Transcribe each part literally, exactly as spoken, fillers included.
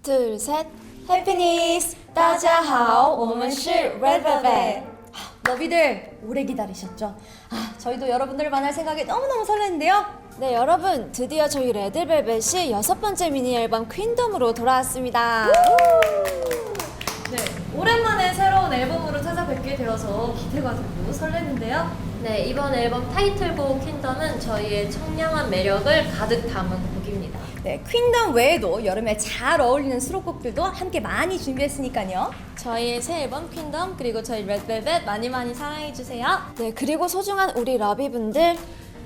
둘, 셋. Happiness. 大家好，我们是 Red Velvet. 아, 러비들 오래 기다리셨죠? 아, 저희도 여러분들을 만날 생각에 너무너무 설레는데요. 네, 여러분, 드디어 저희 레드벨벳이 여섯 번째 미니 앨범 퀸덤으로 돌아왔습니다. 네, 오랜만에 새로운 앨범으로 찾아뵙게 되어서 기대가 되고 설레는데요. 네, 이번 앨범 타이틀곡 퀸덤은 저희의 청량한 매력을 가득 담은 곡입니다. 네, 퀸덤 외에도 여름에 잘 어울리는 수록곡들도 함께 많이 준비했으니까요. 저희의 새 앨범 퀸덤 그리고 저희 레드벨벳 많이 많이 사랑해주세요. 네, 그리고 소중한 우리 러비분들,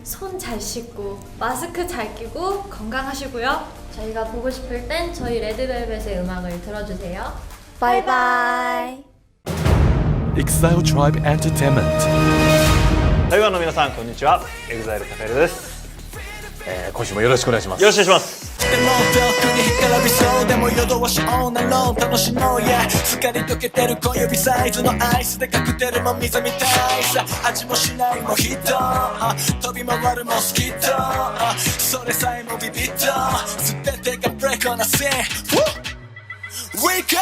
손 잘 씻고 마스크 잘 끼고 건강하시고요. 저희가 보고 싶을 땐 저희 레드벨벳의 음악을 들어주세요. 바이바이. Exile Tribe Entertainment. 台湾の皆さん、こんにちは。 EXILE タカエルです。 えー、今週もよろしくお願いします。 よろしくお願いします。 でも遠くに干からびそうでも夜通しオンナイン楽しもう yeah。 疲れ溶けてる小指サイズのアイスでカクテルも水みたいさ。味もしないモヒート、飛び回るモスキート、それさえもビビッと、全てが break on a scene。 Wake up!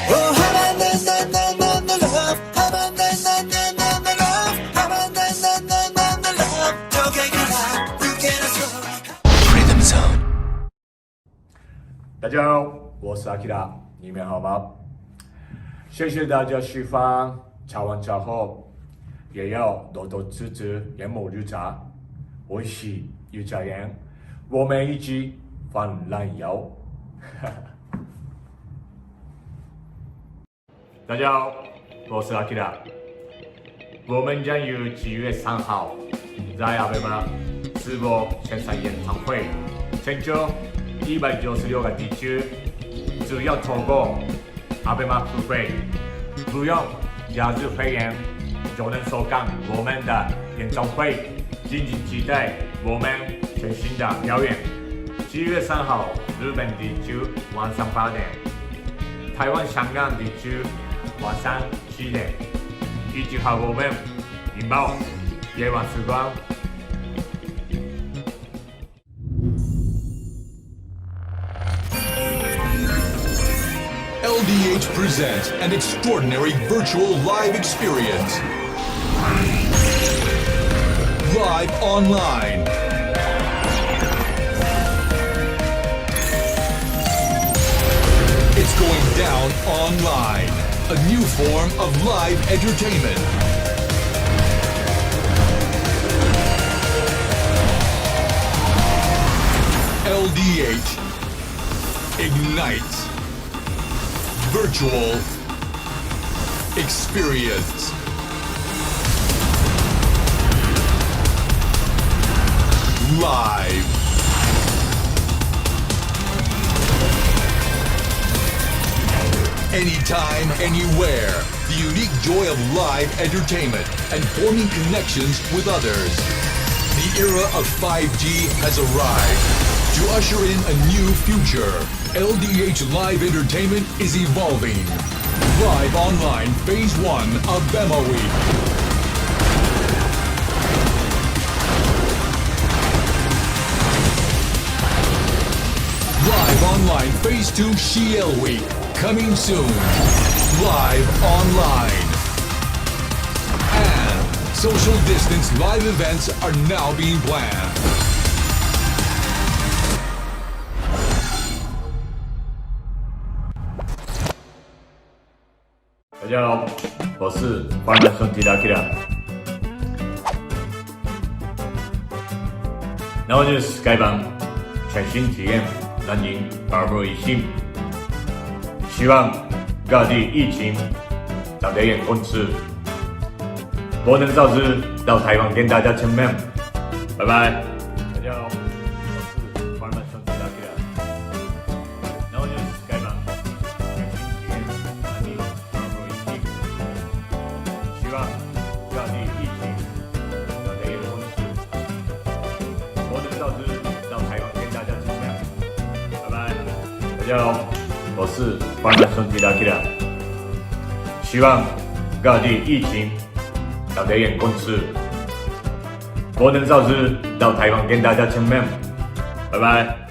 Oh, hama na na na na na love. Hama na na na na na love. Hama na na na na na love. Don't get caught up. You get us all. Freedom Zone. 大家好，我是阿基拉，你们好吗？谢谢大家喜欢茶碗茶后，也要多多支持研磨绿茶，美味しい绿茶園，我们一起放浪游。 大家好，我是阿基拉。我们将于七月三号在 ABEMA 直播线上演唱会，全球一百九十六个地区，只要透过 ABEMA付费，不用加入会员就能收看我们的演唱会。敬请期待我们全新的表演。七月三号，日本地区晚上八点，台湾、香港地区晚上七点，一起和我们拥抱夜晚时光。 L D H presents an extraordinary virtual live experience. Live online. It's going down online. A new form of live entertainment. L D H Ignite. Virtual experience. Live. Anytime, anywhere. The unique joy of live entertainment and forming connections with others. The era of five G has arrived to usher in a new future. L D H Live Entertainment is evolving. Live online phase one ABEMA Week. Live online phase two C L Week. Coming soon. Live online. And social distance live events are now being planned. 大家好，我是 Farmer 兄弟的 Akira。 然后就是开放全新体验，南宁 Barber 一心。希望各地疫情早点控制，我能早日到台湾跟大家见面。拜拜。大家好，我是 Farmer 兄弟的 Akira。 然后就是开放全新体验，南宁 Barber 一心。希望各地疫情早点控制，我能早日到台湾跟大家见面。拜拜。大家好，我是 Farmer 兄弟的 Akira。 希望各地疫情早点控制，我能早日到台湾跟大家见面。拜拜。